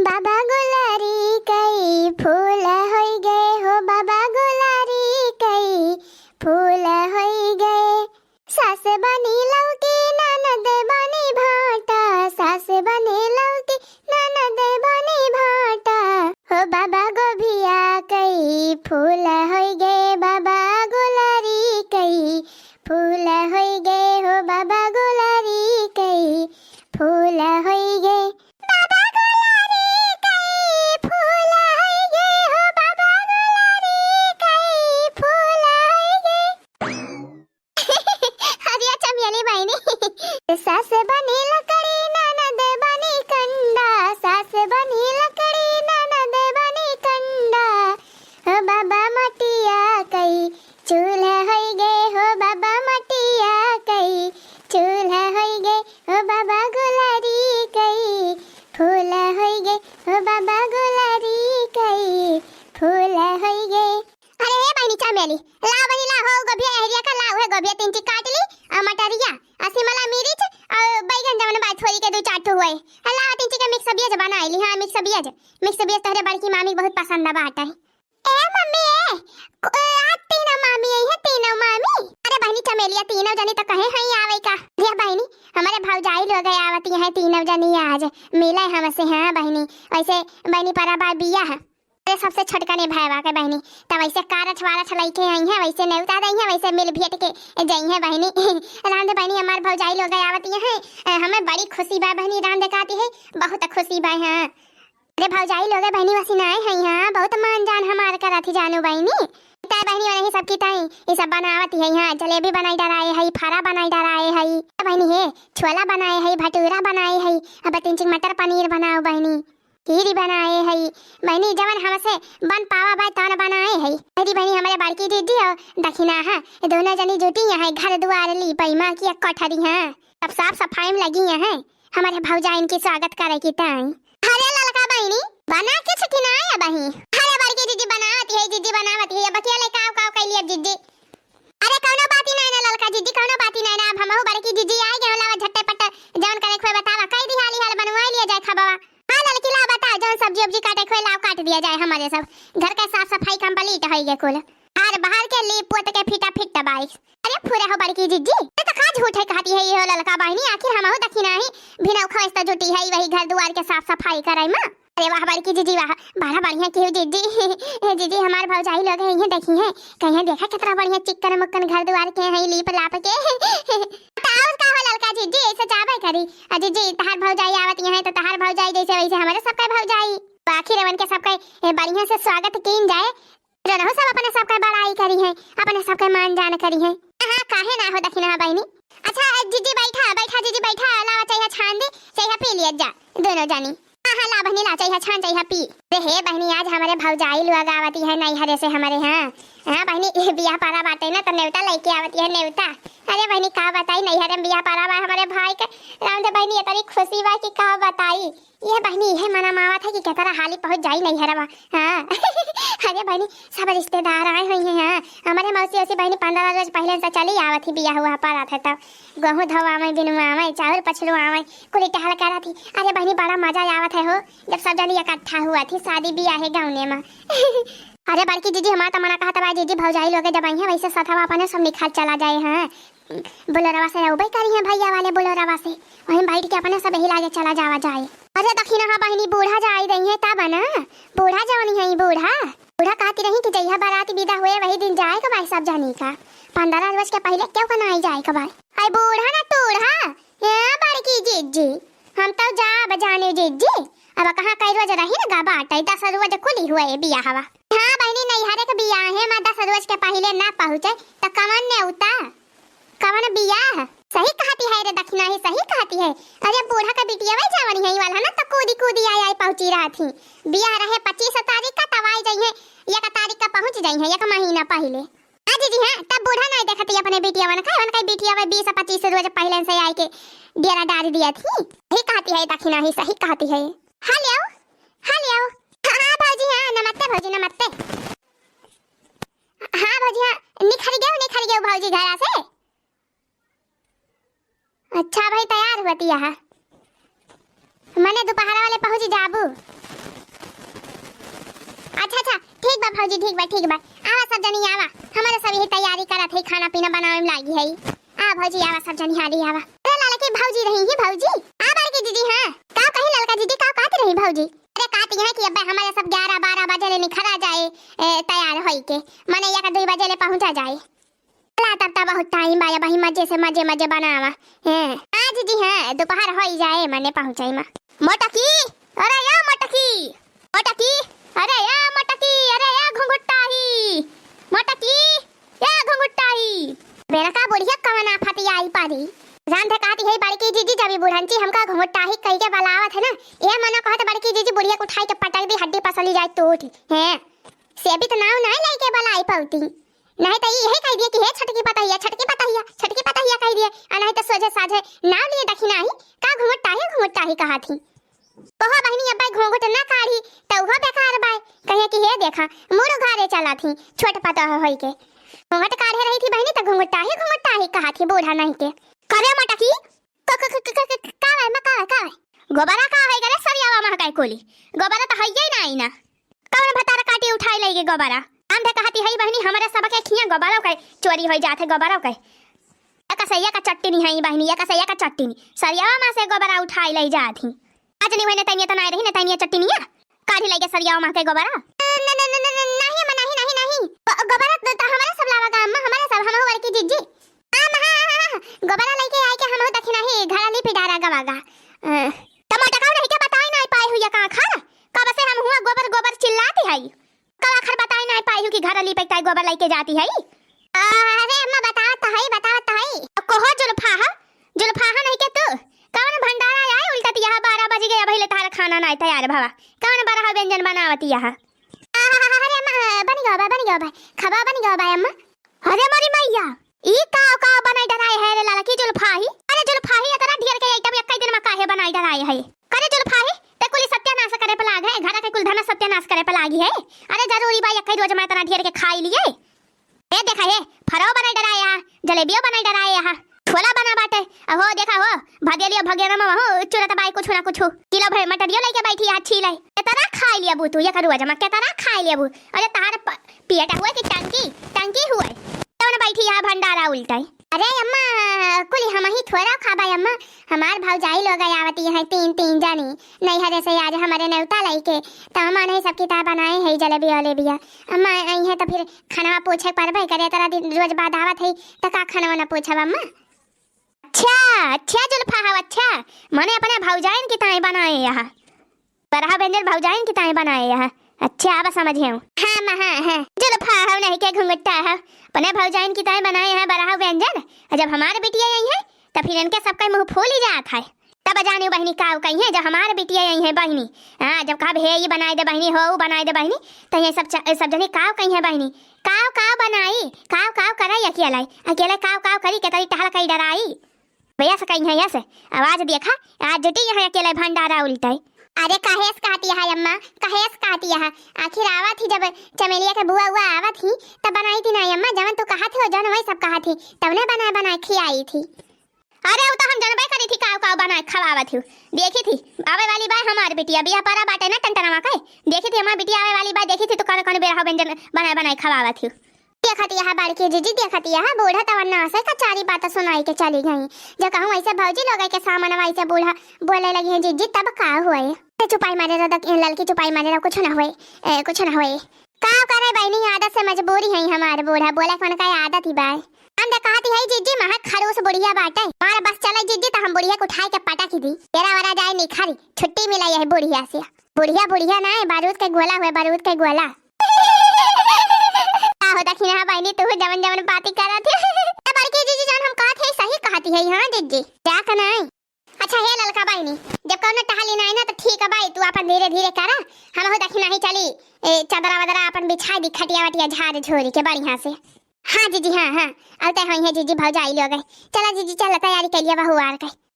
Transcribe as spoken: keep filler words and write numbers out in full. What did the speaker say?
बाबा गुलरी कई फूल होई गए हो, बाबा गुलरी कई फूल होई गए। सास बनी लौकी ननद बनी भाटा, सास बनी लौकी ननद बनी भाटा। हो बाबा गोभिया कई फूल होई गए, बाबा गुलरी कई फूल होई गए हो, बाबा गुलरी कई फूल होई गए। बाबा गुलरी कई फूल होई गए हो, बाबा गुलरी कई फूल होई गए। अरे चमेली बहिनी। सास बनी लकड़ी ननद बनी कंडा, सास बनी लकड़ी ननद बनी कंडा। हो बाबा मटिया कई चूल्हा होई गए, हो बाबा मटिया कई चूल्हा होई गए, हो बाबा गुलरी कई फूल होई गए, हो बाबा गुलरी कई फूल होई गए। अरे हे बहिनी चमेली, लाव बहिनी लाव, हो गोभिया एहरिया का लाव, हे गोभिया तीन ची काट ली, आ मटरिया, आ शिमला मिर्च, आ बैगन जवन बा छोरी के दू चार ठो हुए, आ लाव तीन ची के mix veg बनाई ली। हाँ, mix veg, mix veg तोहरे बड़की मामी के बहुत पसंद बाटे। ए मम्मी, ए, को-, ए, आज तीनों मामी आई है, तीनों मामी। अरे बहिनी चमेलिया, तीनों जनी तो कहे हैं आवे का। ये बहिनी, हमारे भौजाई लोग आवती हैं तीनों जनी आज, मिले हमसे। हाँ बहिनी, वैसे बहिनी परा बा बिया है। अरे सबसे छोटका ने भैवा के बहिनी, तब वैसे कारछ वारछ लइके आई हैं, वैसे नेवता दई हैं, वैसे मिल भेंट के जई हैं बहिनी। रांधे बहिनी, हमार भौजाई लोग आवती हैं, अ, हमें बड़ी खुशी बा बहिनी, रांधे काती है, बहुत खुशी बा। हाँ अरे भौजाई लोगे बहिनी वसिनाए हैं, हाँ बहुत मान जान हमार करत ही जानू बहिनी। तै बहिनी वनही सबकी ताई ई सब बनावत है, हाँ जलेबी बनाई डराए है, फरा बनाई डराए है, बहिनी हे छोला बनाए है, भटूरा बनाए है, अब तीन चिक मटर पनीर बनाओ बहिनी, खीरी बनाए है बहिनी, जवन हमसे बन पावा बा तवन बनाए है। अरे बहिनी हमारे बड़की दीदी और दखिना है, ये दोनों जनी जुटी यहाँ घर दुआर ली पैमा की कोठरी है, अब साफ सफाई में लगी हैं। हमारे भौजाइन के स्वागत करे की ताई। अरे ललका बहिनी, बना के छुट्टी ना आया बही। अरे बड़की जीजी बनावत है, जीजी बनावत है, अब अकेले काव काव कैली अब जीजी। अरे कौनो बात ही नहीं ना ललका जीजी, कौनो बात ही नहीं ना, अब हमहू बड़की जीजी आए गए, लावा झट्टे पट्टे जौन करे खोए बतावा, कई दिहाली हाल बनवाई लिया जाए खबवा। हाँ ललकी ला बता, जौन सब्जी उब्जी काटे खोए लाव काट दिया जाए, हमारे सब घर का साफ सफाई complete होई गए कुल। अरे बाहर के लीप पोत के फीटा फिट बाई। अरे फुरे हो बड़की जीजी, ये तो का झूठे कहती है ये हो ललका बहिनी, आखिर हमहू दखिना ही भिनौखा इस तो जुटी है वही घर दुआर के साफ सफाई करे मा। अरे वाह बड़की जीजी वाह, बड़ा बढ़िया की हो जीजी। ए जीजी हमार भौजाई लोग हैं, ये देखी हैं, कहीं देखा कितना बढ़िया चिक्कन मुक्कन घर दुआर के हैं लीप लाप के। तो और का हो ललका जीजी, ऐसे जाबे करी। आ जीजी तहार भौजाई आवत यहाँ है तो तहार भौजाई जैसे वैसे हमारे सबके भौजाई। तो आखिर एवन के सबके, ए, बढ़िया से स्वागत कीन जाए। रोनहु सब अपने सबके बड़ाई करी है, अपने सबके मान जान करी है। हाँ, काहे ना हो दखिना बहिनी। अच्छा, जीजी बैठा, बैठा जीजी बैठा, लावा चाहिए छान दे, चाहिए पी लिया जा, दोनों जानी। हाँ, हाँ, ला बहिनी ला, चाहिए छान, चाहिए पी। अरे हे बहिनी, आज हमारे भौजाई लोग आवती है नैहरे से हमारे। हाँ, हाँ बहिनी, ये बियाह पारा बाटे ना तो नेवता लेके आवती है, नेवता। अरे बहिनी का बताई, नैहरे में बियाह पारा बा हमारे भाई के। राम दे बहिनी, इतनी खुशी बा कि का बताई। ये बहिनी, ये मना मावत है कि केतरा हाली पहुँच जाई नैहरवा। हाँ। अरे बहिनी, सब रिश्तेदार आए हुए हैं। हाँ, हमारे मौसी औसी बहिनी पंद्रह रोज पहले से चली आवत ही, बियाह हुआ पर आत है तब। गेहूँ धोवावे, बिनवावे, चाउर पछलुआवे, कुली टहल करत ही। अरे बहिनी, बड़ा मजा आवत है हो, जब सब जनी इकट्ठा हुआ थी, शादी बियाह है गाउने मा। अरे बड़की जीजी, हमार तो मना कहत बा जीजी, भौजाई लोग जब आई हैं, वैसे सथवा अपने सब निखाल चला जाए हैं। बोलेरवा से अउबे करी हैं भैया वाले बोलेरवा से, वहीं बैठ के अपने सब हिला के चला जावा जाए। अरे दखिना हा बहिनी, बूढ़ा जाई रही है तब ना, बूढ़ा जवनी है बूढ़ा, बूढ़ा कहती रही कि जइहा बारात विदा हुए वही दिन जाए के बाई सब जानी का, पंद्रह रोज के पहले क्यों का ना आई जाए के बाई। आई बूढ़ा ना टूढ़ा, ए बड़की जीजी, हम तो जाब जाने जीजी, अब कहाँ कई रोज रही ना गा बाटे, दस रोज कुली हुए बियाहवा। हाँ बहिनी, नैहरे के बियाह है, माँ दस रोज के पहले ना पहुँचे तो कवन नेवता? कवन बियाह? सही कहती है रे दखिना ही, सही कहती है। अरे बूढ़ा का बिटिया वही जवानी है वाला है ना, तो कूदी कूदी आई आई पहुंची रहा थी। बियाह रहे पच्चीस तारीख का, तब आई जाई है, एक तारीख का पहुंच जाई है, एक महीना पहले। हाँ जीजी, हाँ, तब बूढ़ा नहीं देखती अपने बिटिया वन का, वन का बिटिया वही बीस पच्चीस रोज पहले से आई के डेरा डाल दिया थी। सही कहती है दखिना ही, सही कहती है। हेलो, हेलो। हाँ, हाँ भौजी, हाँ, नमस्ते भौजी, नमस्ते। हाँ भौजी, हाँ, निखर गयो, निखर गयो भौजी घरा से। अच्छा भाई, तैयार हुआ तिया है, मने दोपहर वाले पहुँच जाबू। अच्छा, अच्छा, ठीक बा भौजी, ठीक बा, ठीक बा। आवा सब जनी आवा, हमरे सब यही तैयारी करत है, खाना पीना बनावे में लागी है। आ भौजी आवा सब जनी, हाली आवा। अरे ललकी भौजी रही ही भौजी। आ बड़की जीजी, हाँ। का कही ललका जीजी, का कहत रही भौजी? अरे कहती है कि अब्बे हमरे सब ग्यारह बारह बजे ले निखरा जाए, ए, तैयार होई के, मने एक दुई बजे ले पहुँचा जाए। चला तब तब बहुत टाइम बा, अबही मजे से मजे मजे बनावा। हैं। हाँ जीजी, हाँ, दोपहर होई जाए मने पहुँचाई मा। मोटकी, अरे या मोटकी, मोटकी, अरे या मोटकी, अरे या घुंघुटाही, मोटकी, या घुंघुटाही। बेनका बुढ़िया कवन आफत आई पारी। जान थे कहती है बड़की जीजी, जब ई बुढ़ंची हमका घुंघुटाही कही के बलावत है ना, ये मना कहत बड़की जीजी बुढ़िया के उठाई के पटक दी, हड्डी पसली जाए टूट। हैं, से भी तो नाव नहीं लेके बलाई पौती। नहीं तो यही कह दिए कि हे छटकी पतहिया, छटकी पतहिया, छटकी पतहिया कह दिए, आ नहीं तो सोझे साझे नाव लिए दखिनाही, का घुंघुटाही, घुंघुटाही कहा थी। कहो बहिनी, अब भाई घूंघट ना काढ़ी, तो उहो बेकार बाय। कहे कि हे देखा, मुड़ घरे चला थी, छोट पतोह होई के। घूंघट काढ़े रही थी बहिनी, तो घुंघटाही, घुंघटाही कहा थी बूढ़ा नहीं के। करे मटकी, क-, क-, क-, क-, क-, का बाय, मा का बाय, का बाय? गोबरा का है करे सरियावा महकाई कोली? गोबरा तो हइये ना आई ना। कौन भतार काटी उठाई लई के गोबरा? हम दे कहती है बहिनी, हमरे सबके खिया गोबरो के चोरी होई जात है, गोबरो के। एक सैया का चट्टनी है बहिनी, एक सैया का चट्टनी। सरियावा मा से गोबरा उठाई लई जात ही। आज नहीं होई न तनिया तो नाय रही, न तनिया चट्टनिया। काढ़ी लई के सरियावा मा के गोबरा। न, न, न, न, न, नहीं अम्मा, नहीं, नहीं, नहीं। ग-, गोबरा त, त हमरे सब लावा गा अम्मा, हमरे सब, हम बड़की जीजी। आ, अम्मा, हाँ, हाँ, हाँ, हाँ। गोबरा लई के आई के हम दखिनाही, घर लीपी डारा गवा गा। अ, त मोटका नहीं के बताई नहीं पाई हुई का खर? कब से हम हुआ गोबर, गोबर चिल्लाती है। कलाखर बताई नाहीं पाई हूँ कि घर लीपे ताई गोबर लइके जाती है। अरे अम्मा, बतावत तो है, बतावत तो है। अब कहो जुल्फा, हाँ? जुल्फा, हाँ, नहीं के तू? कौन भंडारा आए उल्टत यहाँ, बारह बज गया, अबही ले तार खाना नाहीं तैयार भवा। कौन बरहा व्यंजन बनावत यहाँ? अरे अम्मा, बन गयो बा, बन गयो बा, खबा बन गयो बा अम्मा। अरे मोरी मैया, ई का, का बनाई डराए है रे ललकी जुल्फाही? अरे जुल्फाही, इतना ढेर के आइटम एक ही दिन में काहे बनाई डराए है? करे जुल्फाही, ते कुली सत्यानाश करे पे लाग है, घर के कुल धन सत्यानाश करे पे लागी है। अरे जरूरी बा एक ही रोज में इतना ढेर के खाई लिए? ए देखा हे, फरो बनाई डराए यहाँ, जलेबियो बनाई डराए यहाँ, छोला बना बाटे। अहो देखा हो, भदेलियो भगेना में हो चुरत बाई कुछ ना कुछ। किलो भर मटरियो लेके बैठी यहाँ छीले। कितना खाई लिया बू तू एक रोज में, कितना खाई लिया बू? अरे तार प-, पेट हुए कि टंकी, टंकी हुए? कौन बैठी यहाँ भंडारा उल्टाई? अरे अम्मा, कुली हम ही थोड़ा खाबा अम्मा, हमार भौजाई लोग आवती हैं तीन, तीन जनी नैहरे से आज हमरे नेवता लइके, तो अम्मा नहीं सब किताब बनाए है जलेबी वलेबिया। अम्मा आई है तो फिर खाना पूछे परबे करे, तेरा दिन रोज बाद आवत है तो का खाना ना पूछब अम्मा? अच्छा, अच्छा जुल्फा हो, अच्छा, मने अपने भौजाइन की ताई बनाए यहाँ। बरहा व्यंजन भौजाइन की ताई बनाए यहाँ। अच्छा, अब समझे हूँ। हाँ माँ, हाँ, हाँ। जुल्फा हो नहीं के घुंघटा हो, अपने भौजाइन की ताई बनाए यहाँ बरहा व्यंजन। और जब हमारे बिटिया आई है, तब फिर इनके सबका मुँह फूल ही जात है। तब जानियो बहिनी काव कही है, जब हमारे बिटिया आई है बहिनी। हाँ, जब कहब हे ई बनाए दे बहिनी, हो ऊ बनाए दे बहिनी, तो ये सब च-, सब जनी काव कही है बहिनी। काव, काव बनाई, काव, काव करे अकेले, अकेले काव, काव करी के तरी टहल कई डराई। भैया से कही है, यस, आवाज देखा, आज जुटी यहाँ अकेले भंडारा उल्टे। अरे कहेस कहती है अम्मा, कहेस कहती है, आखिर आवत ही जब चमेलिया के बुआ हुआ आवत ही, तब बनाई थी ना अम्मा, जवन तू कहा थी, जवन वही सब कहा थी, तब ने बनाए बनाए खियाई थी। अरे उ तो हम जनबे करी थी, काव काव बनाए खवावत ही, देखी थी, आवे वाली बाय हमार बिटिया, बिया परा बाटे ना टनटनवा के, देखी थी हमार बिटिया आवे वाली बाय, देखी थी तो कौन कौन बेरहा व्यंजन बनाए बनाए खवावत ही। देखत यहाँ बड़की जीजी, देखत यहाँ बूढ़ा तवन ना से कचारी बात सुनाई के चली गई। जब कहूँ ऐसे भौजी लोग के सामने ऐसे बूढ़ा बोले लगी है जीजी, तब का हुए? ते चुपाई मारे रह, ललकी चुपाई मारे रह, कुछ ना हुए, ए, कुछ ना हुए। का करे बहनी, आदत से मजबूरी है हमारे बूढ़ा, बोले कौन का आदत ही बाय। हम तो कहती है जीजी, महक खड़ूस बुढ़िया बाटे, मार बस चले जीजी तो हम बुढ़िया के उठाए के पटक ही दी, तेरा वरा जाए निखरी, छुट्टी मिला यही बुढ़िया से। बुढ़िया, बुढ़िया ना है, बारूद के गोला हुए, बारूद के गोला। का हो दखिना बहनी, तू जवन जवन बाती करत है। ए बड़की जीजी जान, हम कहत है, सही कहती है, हाँ जीजी, क्या कहना है? अच्छा हे ललका बहनी, जब कौनो टहली ना है ना, तो ठीक है भाई, तू अपन धीरे धीरे करा, हम हो दखिना ही चली, ए, चदरा वदरा अपन बिछा दी, खटिया वटिया झाड़ झोरी के बढ़िया से। हाँ जीजी, हाँ, हाँ, अब तय होई है जीजी, भौजाई लोग है। चला जीजी, चला, तैयारी कर लिया बहू आर के।